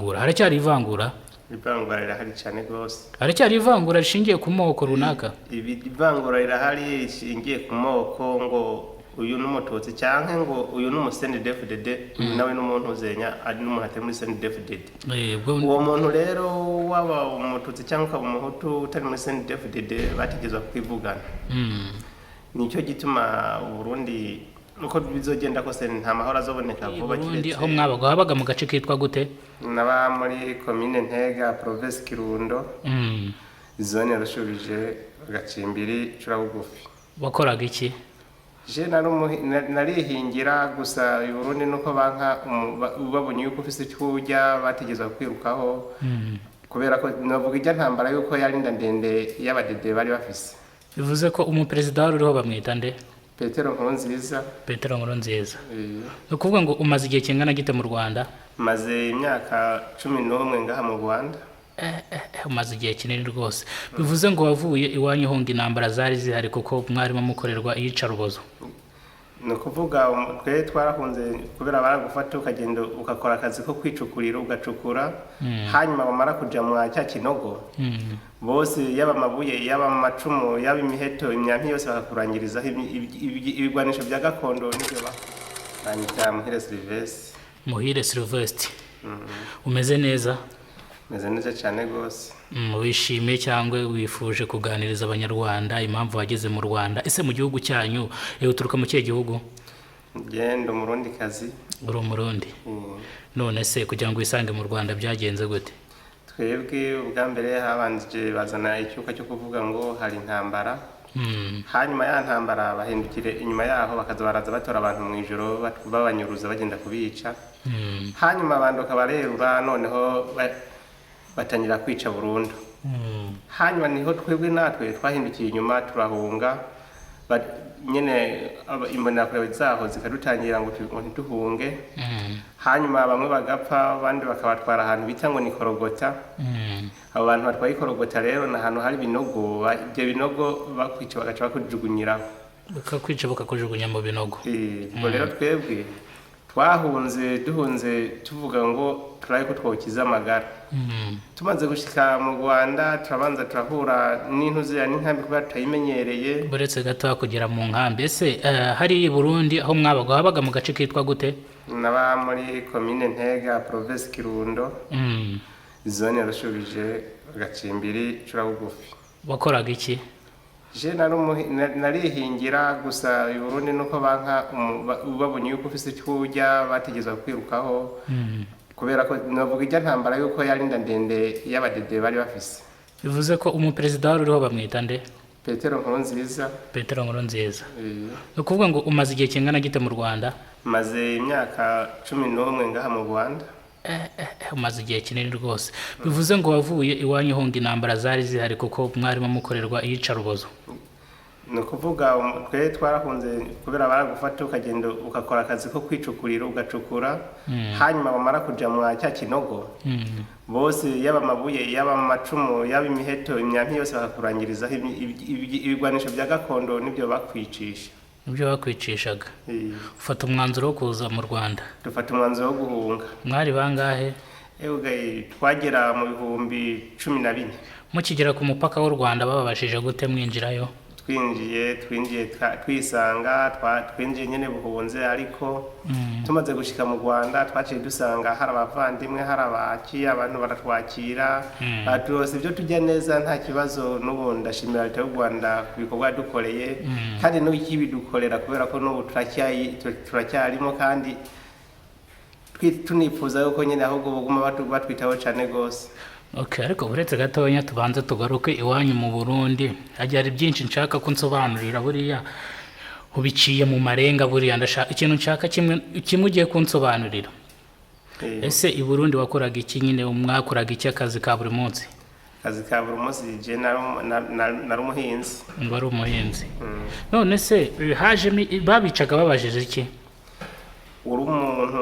ivangura. Haracyari ivangura? Ivangura rirahari cyane rwose. Haracyari ivangura rishingiye ku moko runaka? Ibi ivangura rirahari rishingiye ku moko, ngo uyu ni Umututsi cyangwa ngo uyu ni umu CNDD-FDD, uyu nawe ni umuntu uzenya ari n'umuntu atari muri CNDD-FDD. Uwo muntu rero, waba Umututsi cyangwa ukaba Umuhutu utari muri CNDD-FDD, bategerezwa kwivugana. Nicyo gituma Uburundi, uko bizogenda kose, nta mahoro azoboneka vuba. Burundi Kiretse aho mwabaga, habaga mu gace kitwa gute? Naba muri komine Ntega, province Kirundo, zone Rushubije, Gacimbiri Curabugufi. Wakoraga iki? Je narihingira gusa. I Burundi nuko banka babonye yuko ufise icyo urya, bategerezwa kwirukaho, kubera ko navuga ijya ntambara yuko yari inda ndende y'abadede bari bafise. Bivuze ko umuperezida wari uriho bamwita nde? Petero Nkurunziza. Petero Nkurunziza. Ni ukuvuga ngo umaze igihe kingana gite mu Rwanda? Maze imyaka 11 ngaha mu Rwanda. Umaze igihe kinini rwose. Bivuze ngo wavuye iwanyu uhunga intambara zari zihari, kuko mwarimo mukorerwa iyicarubozo. Ni ukuvuga twe twarahunze kubera baragufata ukagenda ugakora akazi ko kwicukurira, ugacukura, hanyuma bamara kuja mwa cya kinogo bose, yaba amabuye, yaba amacumu, yaba imiheto, imyampi yose bakakurangirizaho. Ibigwanisho bya gakondo nibyo banyita Muhire Silvestre. Muhire Silvestre, umeze neza? Meze neza cyane rwose. Wishimiye cyangwa wifuje kuganiriza Abanyarwanda impamvu wageze mu Rwanda. Ese mu gihugu cyanyu, uturuka mu kihe gihugu? Ngendo Umurundi kazi. Uri Umurundi? None se kugira ngo wisange mu Rwanda byagenze gute? Twebwe ubwa mbere habanje bazana icyuka cyo kuvuga ngo hari intambara. Hanyuma ya ntambara bahindukire inyuma yaho, bakaza baraza batora abantu mu ijoro, babanyuruza bagenda kubica. Hanyuma banduka barerura, noneho batangira kwica burundu. Hanyuma niho twebwe natwe twahindukiye inyuma turahunga. Nyene imbonerakure zaho zikadutangira ngo ngo ntituhunge. Hanyuma bamwe bagapfa, abandi bakabatwara ahantu bita ngo ni Korogota. Abo bantu batwaye Ikorogota rero ni ahantu hari ibinogo. Ibyo binogo bakwica bagaca bakujugunyiraho. Bakakwica bakakujugunya mu binogo. Ubwo rero twebwe twahunze, duhunze tuvuga ngo turabe ko twokiza amagara. Tumaze gushika mu Rwanda, turabanza turahura n'intuziya n'inkambi kubera tutayimenyereye. Uretse gato kugera mu nkambi, ese hari i Burundi aho mwabaga, habaga mu gace kitwa gute? Naba muri komine Ntega, province Kirundo, zone Rushubije, Gacimbiri Curabugufi. Wakoraga iki? Je narihingira gusa. I Burundi nuko banka babonye yuko ufise icyo urya, bategerezwa kwirukaho, kubera ko navuga ijya ntambara yuko yari inda ndende y'abadede bari bafise. Bivuze ko umuperezida wari uriho bamwita nde? Petero Nkurunziza. Petero Nkurunziza. Ni ukuvuga ngo umaze igihe kingana gite mu Rwanda? Maze imyaka 11 ngaha mu Rwanda. Umaze igihe kinini rwose. Bivuze ngo wavuye iwanyu uhunga intambara zari zihari, kuko mwarimo mukorerwa iyicarubozo. Ni ukuvuga twe twarahunze kubera baragufata ukagenda ugakora akazi ko kwicukurira, ugacukura, hanyuma bamara kuja mwa cya kinogo bose, yaba amabuye, yaba amacumu, yaba imiheto, imyampi yose bakakurangirizaho. Ibigwanisho bya gakondo nibyo bakwicisha. Nibyo bakwicishaga. Ufata umwanzuro wo kuza mu Rwanda? Dufata umwanzuro wo guhunga. Mwari bangahe? Ewe, twagera mu 14,000. Mukigera ku mupaka w'u Rwanda bababashije gute mwinjirayo? Twinjiye twisanga twinjiye nyene buhunze, ariko tumaze gushika mu Rwanda twaciye dusanga hari abavandimwe, hari abaki, abantu baratwakira, baturose ibyo turya neza, nta kibazo. N'ubu ndashimira leta y'u Rwanda ku bikorwa yadukoreye, kandi n'ubu ikibidukorera, kubera ko n'ubu turacyarimo, kandi tunifuza yuko nyine ahubwo buguma batwitaho cane gose. Okay, ariko uretse gatonya tubanze tugaruke iwanyu mu Burundi. Hagiye hari byinshi nshaka ko nsobanurira, buriya ubiciye mu marenga. Buriya ndashaka ikintu nshaka kimwe kimwe ugiye kunsobanurira. Ese i Burundi wakoraga iki nyine? Mwakoraga iki, akazi ka buri munsi? Akazi ka buri munsi, je nari umuhinzi. Wari umuhinzi. None se hajemo babicaga babajije iki? Uri umuntu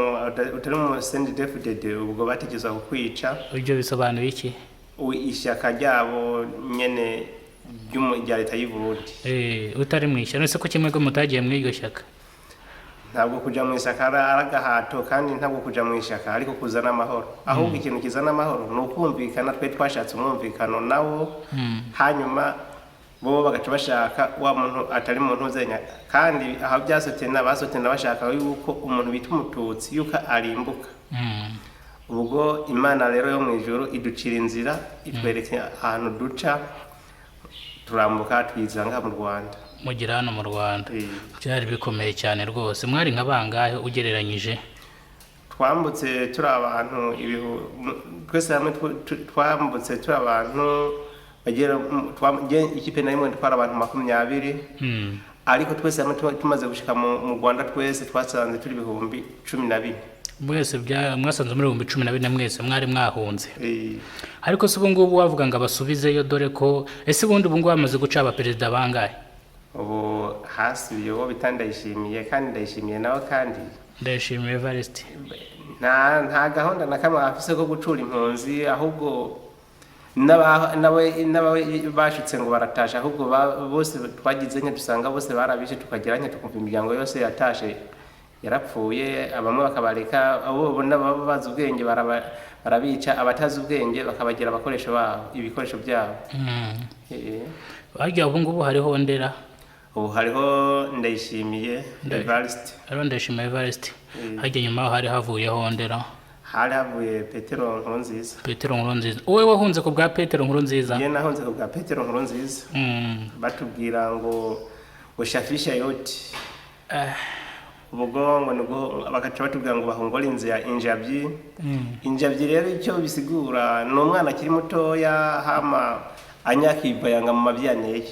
utari mu CNDD-FDD, ubwo bategerezwa kukwica. Ibyo bisobanuye iki? Ishyaka ryabo nyene rya leta y'u Burundi. Utari mu ishyaka. None se ko kimwe ko mutagiye muri iryo shyaka? Ntabwo kuja mu ishyaka ari agahato, kandi ntabwo kuja mu ishyaka ariko kuzana amahoro. Ahubwo ikintu kizana amahoro ni ukumvikana. Twe twashatse umwumvikano nawo, hanyuma bo bagaca bashaka wa muntu atari mu ntuzenya. Kandi aho byasotena, basotena bashaka yuko umuntu bita umututsi yuko arimbuka. Ubwo Imana rero yo mu ijuru iducira inzira, itwereka ahantu duca, turambuka, twiza ngaha mu Rwanda. Mugera hano mu Rwanda. Byari bikomeye cyane rwose. Mwari nka bangahe ugereranyije? Twambutse turi abantu twese hamwe twambutse turi abantu bagera ikipe na rimwe twari abantu 20. Ariko twese hamwe tumaze gushika mu Rwanda, twese twasanze turi 14,000. Mwese mwasanze muri 14,000, mwese mwari mwahunze? Ariko se ubu ngubu wavuga ngo abasubizeyo, dore ko ese ubundi ubu ngubu bamaze guca abaperezida bangahe? Ubu hasubiye uwo bita Ndayishimiye, kandi Ndayishimiye nawe kandi Ndayishimiye Evariste. Nta gahunda na kamwe afise ko gucura impunzi. Ahubwo n'abawe bashitse ngo baratashe, ahubwo bose twagize nke dusanga bose barabishe, tukagira nke tukumva imiryango yose yatashe yarapfuye. Bamwe bakabareka, abo babona baba bazi ubwenge barabica, abatazi ubwenge bakabagira abakoresho babo, ibikoresho byabo. Harya ubu ngubu hariho ndera? Ubu hariho Ndayishimiye Evariste. Hariho Ndayishimiye Evariste. Harya nyuma yaho hari havuyeho ndera? Hari havuye Petero Nkurunziza. Petero Nkurunziza. Wowe wahunze ku bwa Petero Nkurunziza? Njye nahunze ku bwa Petero Nkurunziza. Batubwira ngo shafisha yote. Ubwo ngo nibwo bagaca batubwira ngo bahongore inzu ya injabyi. Injabyi rero icyo bisigura ni umwana akiri mutoya, hama anyakivayanga mu mabyaneye.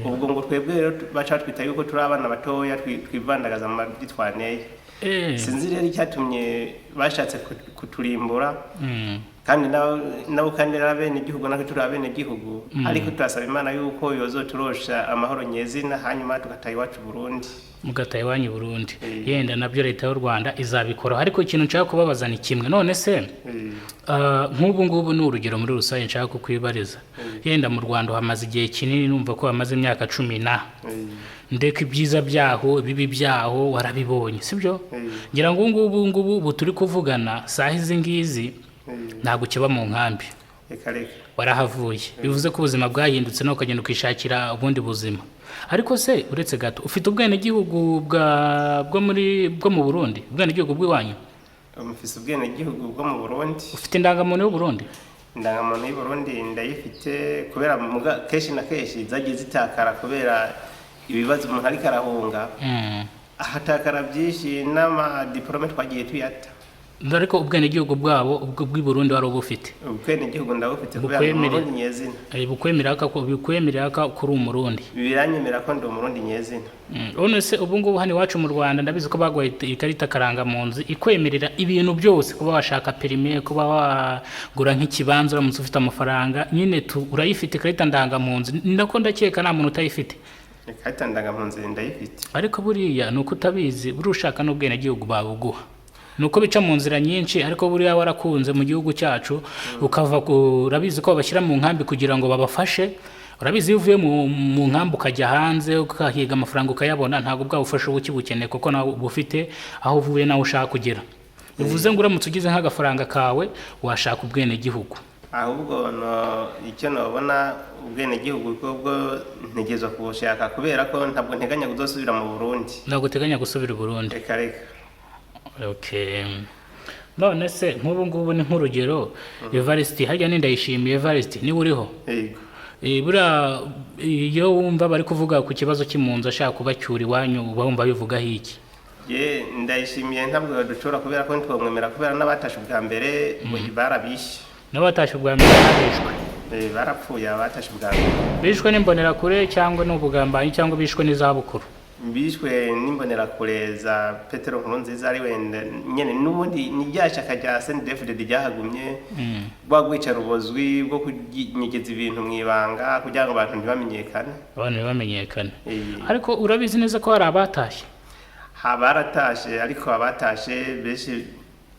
Ubwo ngo twebwe rero baca batwita yuko turi abana batoya twivandagaza mu mabyi twaneye. Sinzi rero icyatumye bashatse kuturimbura. Kandi nabo kandi ari abenegihugu, natwe turi abenegihugu. Ariko turasaba Imana yuko yozoturosha amahoro nyezina, hanyuma tugataha iwacu Burundi. Mugataha iwanyu i Burundi. Yenda nabyo leta y'u Rwanda izabikora. Ariko ikintu nshaka kubabaza ni kimwe. None se nk'ubu ngubu ni urugero muri rusange nshaka kukwibariza. Yenda mu Rwanda hamaze igihe kinini, numva ko hamaze imyaka 10 na ndeka ibyiza byaho, ibibi byaho warabibonye, sibyo? Ngira ngo ubu ngubu ubu turi kuvugana saha izi ngizi ntabwo ukiba mu nkambi. Reka reka. Warahavuye, bivuze ko ubuzima bwahindutse, nawe ukagenda ukishakira ubundi buzima. Ariko se uretse gato, ufite ubwenegihugu bwa bwo muri bwo mu Burundi, ubwenegihugu bw'iwanyu? Mfise ubwenegihugu bwo mu Burundi. Ufite indangamuntu y'u Burundi? Indangamuntu y'u Burundi ndayifite, kubera kenshi na kenshi zagiye zitakara kubera ibibazo umuntu ariko arahunga. Ahatakara byinshi, n'amadiporome twagiye tuyata. Ariko ubwenegihugu bwabo ubwo bw'i Burundi wari ubufite? Ubwenegihugu ndabufite kubera ndi Bukwemerera. Umurundi nyezina. Bukwemerera ko uri Umurundi? Biranyemera ko ndi Umurundi nyezina. None se ubu ngubu hano iwacu mu Rwanda ndabizi ko baguhaye ikarita karangamunzi ikwemerera ibintu byose, kuba washaka perime, kuba wagura nk'ikibanza uramutse ufite amafaranga nyine tu, urayifite ikarita ndangamunzi? Ndako ndakeka nta muntu utayifite. Ikarita ndangampunzi ndayifite. Ariko buriya ni uko utabizi, buriya ushaka n'ubwenegihugu babuguha, ni uko bica mu nzira nyinshi. Ariko buriya warakunze mu gihugu cyacu ukava urabizi ko babashyira mu nkambi kugira ngo babafashe. Urabizi iyo uvuye mu nkambi ukajya hanze ukahiga amafaranga ukayabona, ntabwo bwa bufasha uba ukibukeneye, kuko nawe uba ufite aho uvuye nawe ushaka kugera. Bivuze ngo uramutse ugize nk'agafaranga kawe washaka ubwenegihugu. Ahubwo no icyo nobona, ubwenegihugu bwo ntegerezwa kubushaka, kubera ko ntabwo nteganya kuzosubira mu Burundi. Ntabwo uteganya gusubira i Burundi? Reka reka. Okay. None se nk'ubu ngubu ni nk'urugero, Evariste, harya ni Ndayishimiye Evariste niwe uriho? Yego. Buriya iyo wumva bari kuvuga ku kibazo cy'impunzi ashaka kubacyura iwanyu, uba wumva bivugaho iki? Ye, Ndayishimiye ntabwo dushobora, kubera ko ntitwamwemera, kubera n'abatashe ubwa mbere barabishe. N'abatashe ubwa mbere barishwe? Barapfuye abatashe ubwa mbere. Bishwe n'imbonerakure cyangwa n'ubugambanyi cyangwa bishwe n'izabukuru? Bishwe n'imbonerakure za Petero Nkurunziza, ari wenda nyene n'ubundi ni rya shyaka rya CNDD-FDD ryahagumye, bwa bwica rubozwi bwo kunyegeza ibintu mu ibanga kugira ngo abantu ntibamenyekane. Abantu ntibamenyekane. Ariko urabizi neza ko hari abatashye? Baratashe, ariko abatashe benshi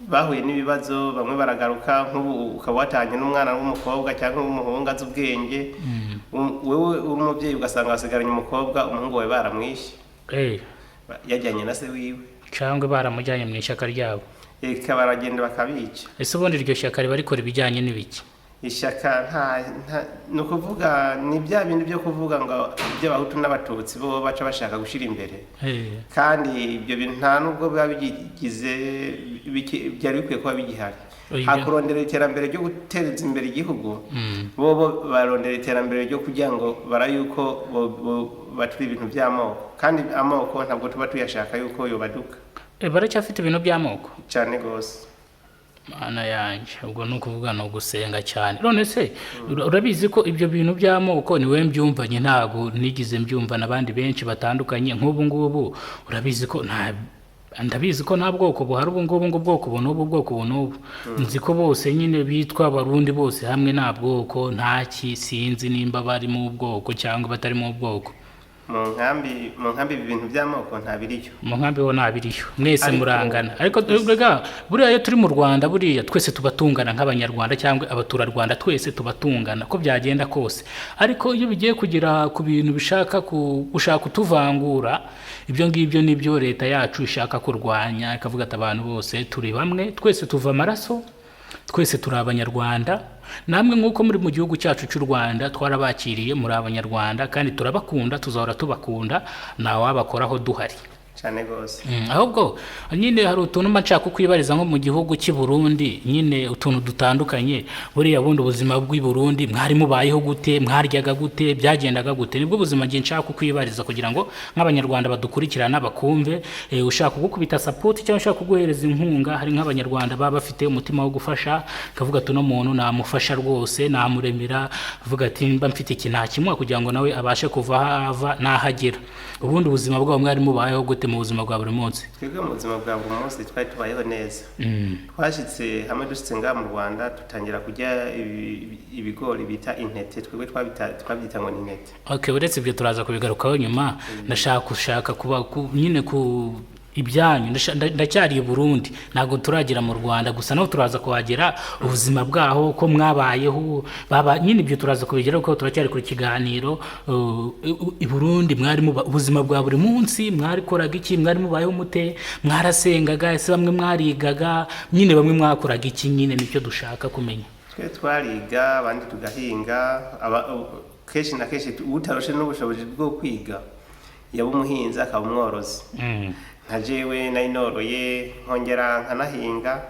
bahuye n'ibibazo, bamwe baragaruka. Nk'ubu ukaba watanye n'umwana w'umukobwa cyangwa w'umuhungu azi ubwenge, wewe uri umubyeyi ugasanga wasigaranye umukobwa, umuhungu wawe baramwishe. Yajyanye na se wiwe. Cyangwa baramujyanye mu ishyaka ryabo. Eka, baragenda bakabica. Ese ubundi iryo shyaka riba rikora ibijyanye n'ibiki? Ishyaka nta ni ukuvuga, ni bya bindi byo kuvuga ngo iby'Abahutu n'Abatutsi bo baca bashaka gushyira imbere. Kandi ibyo bintu nta nubwo biba bigize byari bikwiye kuba bigihari. Hakurondera iterambere ryo guteza imbere igihugu, bo barondera iterambere ryo kugira ngo barayuko batura ibintu by'amoko, kandi amoko ntabwo tuba tuyashaka yuko yobaduka. Baracyafite ibintu by'amoko? Cyane rwose. Mana yanjye, ubwo ni ukuvuga ni ugusenga cyane. None se urabizi ko ibyo bintu by'amoko ni wowe mbyumvanye, ntabwo nigize mbyumva n'abandi benshi batandukanye. Nk'ubu ngubu urabizi ko nta, ndabizi ko nta bwoko buhari ubu ngubu ngo ubwoko ubu n'ubu, ubwoko ubu n'ubu. Nzi ko bose nyine bitwa Abarundi bose hamwe, nta bwoko, nta ki, sinzi nimba bari mu bwoko cyangwa batari mu bwoko. Mu nkambi ibi bintu by'amoko ntabiriyo. Mu nkambi ho ntabiriyo, mwese murangana. Ariko rega buriya iyo turi mu Rwanda, buriya twese tuba tungana nk'Abanyarwanda cyangwa abaturarwanda, twese tuba tungana ko byagenda kose. Ariko iyo bigiye kugera ku bintu bishaka gushaka kutuvangura, ibyo ngibyo nibyo leta yacu ishaka kurwanya, ikavuga ati abantu bose turi bamwe, twese tuva amaraso, twese turi Abanyarwanda. Namwe nk'uko muri mu gihugu cyacu cy'u Rwanda, twarabakiriye, muri Abanyarwanda kandi turabakunda, tuzahora tubakunda, ntawabakoraho duhari. Cyane rwose. Ahubwo nyine hari utuntu mba nshaka kukwibariza nko mu gihugu cy'i Burundi nyine, utuntu dutandukanye. Buriya bundi ubuzima bw'i Burundi mwari mubayeho gute? Mwaryaga gute? Byagendaga gute? Nibwo buzima ngiye nshaka kukwibariza kugira ngo nk'Abanyarwanda badukurikirana bakumve. Ushaka kugukubita support cyangwa ushaka kuguhereza inkunga, hari nk'Abanyarwanda baba bafite umutima wo gufasha, kavuga ati uno muntu namufasha rwose, namuremera, avuga ati mba mfite iki nakimuha kugira ngo nawe abashe kuva aho ava n'aho agera. Ubundi ubuzima bwabo mwari mubayeho gute mu buzima bwa buri munsi? Twebwe mu buzima bwa buri munsi twari tubayeho neza. Twashyitse hamwe, dushyitse ngaha mu Rwanda, dutangira kurya ibigori bita intete. Twebwe twabyita ngo ni intete. Okay, uretse ibyo turaza kubigarukaho nyuma. Ndashaka gushaka kuba nyine ku ibyanyu. Ndacyari i Burundi, ntabwo turagera mu Rwanda, gusa naho turaza kuhagera, ubuzima bwaho ko mwabayeho baba nyine, ibyo turaza kubigeraho kuko turacyari ku kiganiro. I Burundi mwari muba ubuzima bwa buri munsi, mwarikoraga iki? Mwari mubayeho mute? Mwarasengaga? Ese bamwe mwarigaga nyine, bamwe mwakoraga iki nyine? Nicyo dushaka kumenya. Twe twariga, abandi tugahinga. Kenshi na kenshi utaroshe n'ubushobozi bwo kwiga yaba umuhinzi, akaba umworozi. Nka jewe nari noroye, nkongera nkanahinga.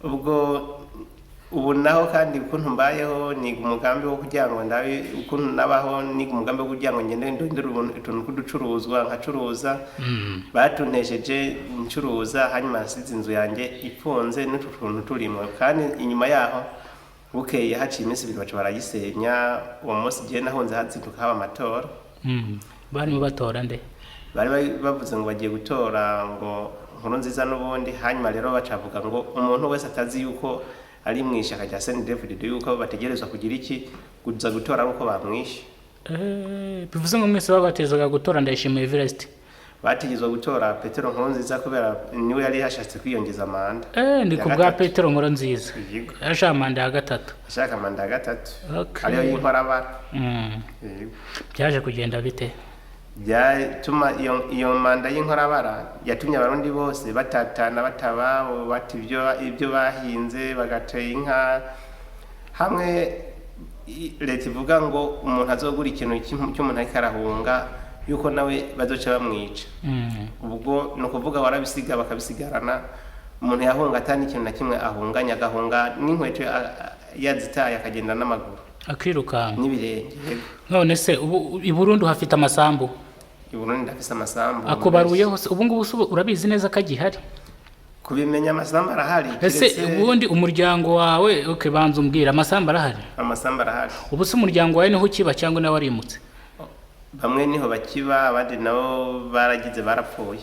Ubwo ubu naho kandi ukuntu mbayeho, niga umugambi wo kugira ngo ndabe ukuntu nabaho, niga umugambi wo kugira ngo ngende ndondere utuntu tw'uducuruzwa nkacuruza. Batuntesheje ncuruza, hanyuma nsize inzu yanjye ifunze n'utu tuntu turimo. Kandi inyuma yaho bukeye haciye iminsi 2 baca barayisenya. Uwo munsi igihe nahunze hazinduka haba amatora. Barimo batora nde? Bari bavuze ngo bagiye gutora ngo Nkurunziza n'ubundi. Hanyuma rero bacavuga ngo umuntu wese atazi yuko ari mu ishyaka rya CNDD-FDD yuko bategerezwa kugira iki, kuza gutora ari uko bamwishe. Bivuze ngo mwese babatezaga gutora Ndayishimiye Evariste? Bategerezwa gutora Petero Nkurunziza kubera niwe yari yashatse kwiyongeza manda. Ni Ya ku bwa gatatu. Petero Nkurunziza. Yego. Yashaka manda ya gatatu. Ashaka manda ya gatatu. Ariyo y'inkorabara. Yego. Byaje kugenda bite? Byatuma iyo manda y'inkorabara yatumye Abarundi bose batatana, bataba bata ibyo bahinze, bagatera inka hamwe. Leta ivuga ngo umuntu azogura ikintu cy'umuntu ariko arahunga yuko nawe bazoca bamwica. Ubwo ni ukuvuga warabisiga bakabisigarana. Umuntu yahunga atari ikintu na kimwe ahunganya, agahunga n'inkweto yazitaye, akagenda n'amaguru. Akirukanka. N'ibirenge, yego. None se ubu i Burundi uhafite amasambu? I Burundi ndafise amasambu. Akubaruyeho se ubu ngubu se urabizi neza ko agihari? Kubimenya, amasambu arahari. Ese ubundi umuryango wawe, okay, banza umbwira, amasambu arahari? Amasambu arahari. Ubu se umuryango wawe niho ukiba cyangwa nawe warimutse? Bamwe niho bakiba, abandi nabo baragize barapfuye.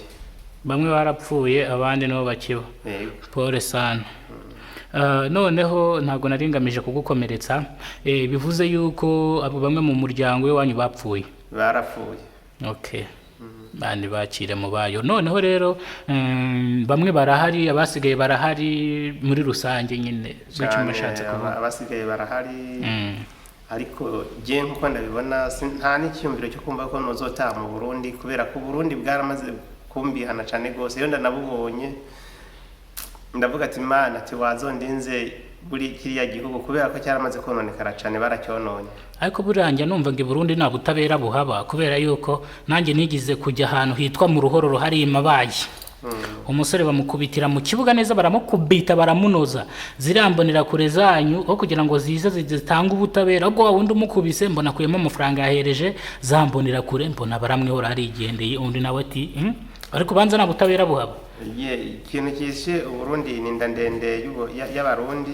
Bamwe barapfuye, abandi nibo bakiba. Yego. Pole sana. Noneho ntabwo nari ngamije kugukomeretsa. Bivuze yuko abo bamwe mu muryango w'iwanyu bapfuye? Barapfuye. Okay, bandi bakire mu bayo. Noneho rero bamwe barahari, abasigaye barahari muri rusange nyine, bityo Cane, mbashatse kuvuga. Abasigaye barahari. Ariko je nkuko ndabibona, nta n'icyumviro cyo kumva ko nozotaha mu Burundi, kubera ko Burundi bwaramaze kumbihana cyane rwose. Iyo ndanabubonye ndavuga ati Imana, ati wazondinze buri kiriya gihugu, kubera ko cyaramaze kononekara cyane, baracyononye. Ariko buriya njya numva ngo i Burundi nta butabera buhaba, kubera yuko nanjye nigize kujya ahantu hitwa mu Ruhororo, hari imabayi, umusore bamukubitira mu kibuga neza, baramukubita, baramunoza. Zirambonera kure zanyu aho kugira ngo zize zitange ubutabera, ahubwo wa wundi umukubise mbona akuyemo amafaranga yahereje zambonera kure, mbona baramwihora arigendeye. Undi nawe ati "Hmm?" Ariko ubanza nta butabera buhaba. Ye, ikintu kishe Uburundi ni inda ndende y'Abarundi.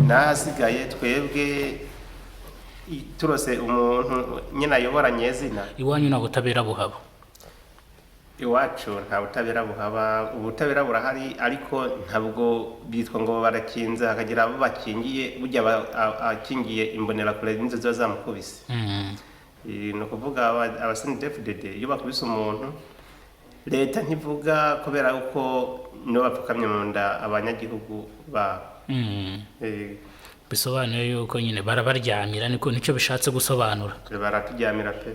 N'ahasigaye twebwe turose umuntu nyine ayobora nyezina. Iwanyu nta butabera buhaba? Iwacu nta butabera buhaba. Ubutabera burahari, ariko ntabwo bitwa ngo barakinze, hakagira abo bakingiye. Burya akingiye imbonerakure nizo ziba zamukubise. Ni ukuvuga aba CNDD-FDD iyo bakubise umuntu, leta ntivuga, kubera uko nibo bapfukamye mu nda abanyagihugu babo. Bisobanuye yuko nyine barabaryamira, niko nicyo bishatse gusobanura. Baraturyamira pe.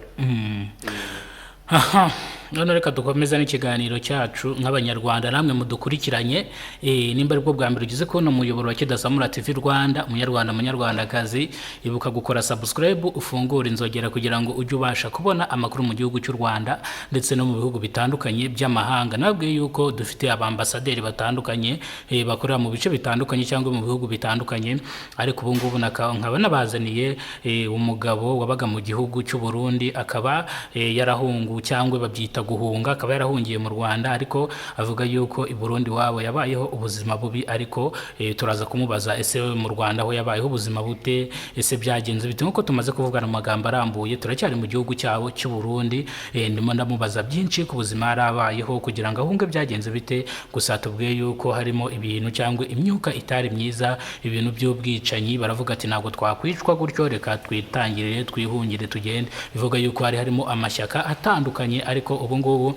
Aha none reka dukomeze n'ikiganiro cyacu nk'Abanyarwanda namwe mudukurikiranye. Nimba aribwo bwa mbere ugize kubona umuyoboro wa Kidasamura TV Rwanda, Munyarwanda, Munyarwandakazi, ibuka gukora subscribe, ufungure inzogera kugira ngo ujye ubasha kubona amakuru mu gihugu cy'u Rwanda ndetse no mu bihugu bitandukanye by'amahanga. Nabwiye yuko dufite abambasaderi batandukanye, bakorera mu bice bitandukanye cyangwa mu bihugu bitandukanye, ariko ubu ngubu nkaba nabazaniye umugabo wabaga mu gihugu cy'u Burundi, akaba yarahungu cyangwa babyita guhunga, akaba yarahungiye mu Rwanda, ariko avuga yuko i Burundi wabo yabayeho ubuzima bubi. Ariko turaza kumubaza ese mu Rwanda aho yabayeho ubuzima bute, ese byagenze bite? Nkuko tumaze kuvugana mu magambo arambuye, turacyari mu gihugu cyabo cy'u Burundi. Ndimo ndamubaza byinshi ku buzima yarabayeho kugira ngo ahunge, byagenze bite. Gusa tubwiye yuko harimo ibintu cyangwa imyuka itari myiza, ibintu by'ubwicanyi. Baravuga ati ntabwo twakwicwa gutyo, reka twitangirire, twihungire, tugende. Bivuga yuko hari harimo amashyaka atandukanye, ariko ubu ngubu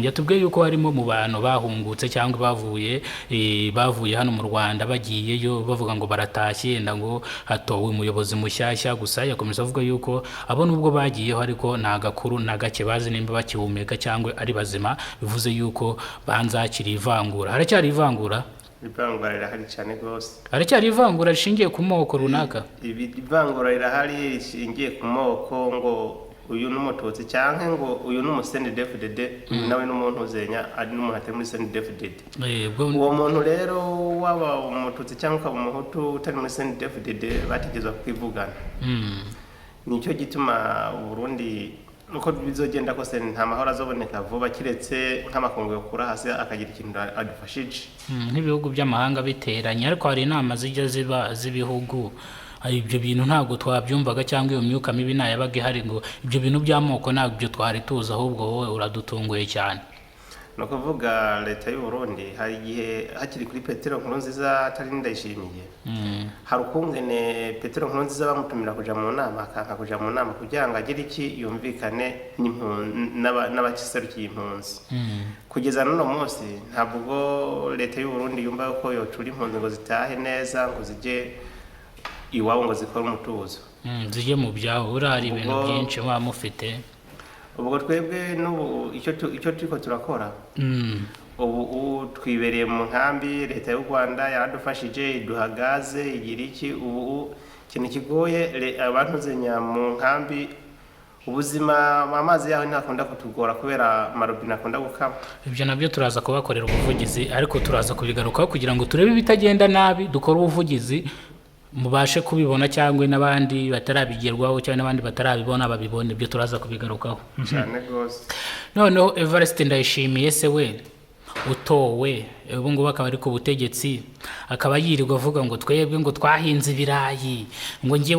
yatubwiye yuko harimo mu bantu bahungutse cyangwa bavuye hano mu Rwanda bagiyeyo bavuga ngo baratashye, yenda ngo hatowe umuyobozi mushyashya. Gusa yakomeza avuga yuko abo nubwo bagiyeho ariko nta gakuru na gake bazi nimba bakihumeka cyangwa ari bazima. Bivuze yuko banza hakiri ivangura, haracyari ivangura. Ivangura rirahari cyane rwose. Haracyari ivangura rishingiye ku moko runaka. Ivangura rirahari rishingiye ku moko, ngo uyu ni Umututsi cyangwa ngo uyu ni umu CNDD-FDD, uyu nawe ni umuntu uzenya ari n'umuntu atari muri CNDD-FDD. Uwo muntu rero, waba Umututsi cyangwa ukaba Umuhutu utari muri CNDD-FDD, bategerezwa kwivugana. Nicyo gituma Uburundi uko bizogenda kose nta mahoro azoboneka vuba, kiretse nk'amakungu yokura hasi akagira ikintu adufashije. Nk'ibihugu by'amahanga biteranye. Ariko hari inama zijya ziba z'ibihugu. Ibyo bintu ntabwo twabyumvaga, cyangwa iyo myuka mibi ntayabaga ihari, ngo ibyo bintu by'amoko ntabwo ibyo twari tuzi, ahubwo wowe uradutunguye cyane. Ni ukuvuga leta y'u Burundi hari igihe hakiri kuri Petero Nkurunziza, atari Ndayishimiye, hari ukungene Petero Nkurunziza bamutumira kuja mu nama, akanka kuja mu nama kugira ngo agire iki yumvikane n'abaserukiye impunzi. Kugeza n'uno munsi ntabwo leta y'u Burundi yumva ko yocura impunzi ngo zitahe neza, ngo zijye iwabo, ngo zikore umutuzo. Zijye mu byabo. Buriya hari ibintu byinshi muba mufite. Ubwo twebwe n'ubu icyo turiko turakora, ubu twibereye mu nkambi. Leta y'u Rwanda yaradufashije, iduha gaze, igira iki. Ubu ikintu kigoye abantu zenya mu nkambi ubuzima, amazi yaho ntakunda kutugora kubera amarobine akunda gukama. Ibyo nabyo turaza kubakorera ubuvugizi, ariko turaza kubigarukaho kugira ngo turebe ibitagenda nabi, dukore ubuvugizi mubashe kubibona, cyangwa n'abandi batarabigerwaho cyangwa n'abandi batarabibona babibone. Ibyo turaza kubigarukaho. Cyane rwose. Noneho Evariste Ndayishimiye se we utowe ubu ngubu akaba ari ku butegetsi, akaba yirirwa avuga ngo twebwe ngo twahinze ibirayi, ngo njye